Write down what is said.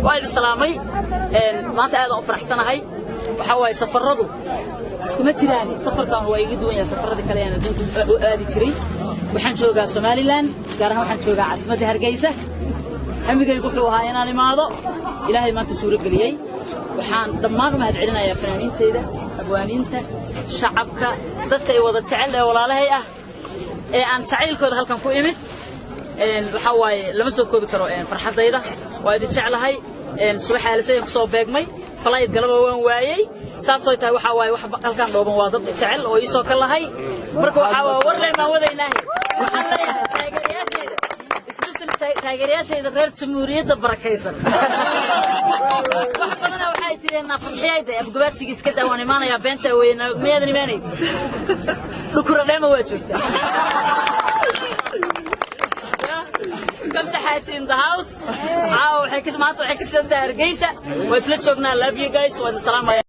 Waa idin salaamay. Maanta aad aan u faraxsanahay. Waxaa waaye, safaradu iskuma jiraan. Safarkan waa iga duwan yahay safaradii kale aan adduunka u aadi jiray. Waxaan joogaa Somaliland, gaar ahaan waxaan joogaa caasimadda Hargeysa. Hamigaygu wuxuu ahaa inaan imaado, Ilaahay maanta suuro geliyey. Waxaan dhammaan u mahad celinayaa fanaaniinteyda, abwaaniinta, shacabka, dadka ay wada jecel ee walaalahay ah ee aan jacaylkooda halkan ku imid. Waxaa waaye, lama soo koobi karo farxaddayda. Waa idin jeclahay. Subax aalisayaan kusoo beegmay, flight galaba waan waayey. Saasoo tahay, waxaa waaye, wax halkan dhooban waa dad jecel oo iisoo ka lahay. Marka waxaa waa warleen baan wadaynaahe. Waxaan leeyahay taageerayaashayda, especially taageerayaashayda reer Jamhuuriyadda barakaysan, wax badana waxay tireen Fadxiyayda afgabaadsiga iska daa, waan imaanayaa. Beenta weyna, miyaadan imaanayn? Dhukura dheema waa joogtaa. Kamta Xaaji in the house. Caawa waxay ka, maanta waxay ka shidantahay Hargeysa. Waa isla joognaa. Love you guys. Waa idin salaamaya.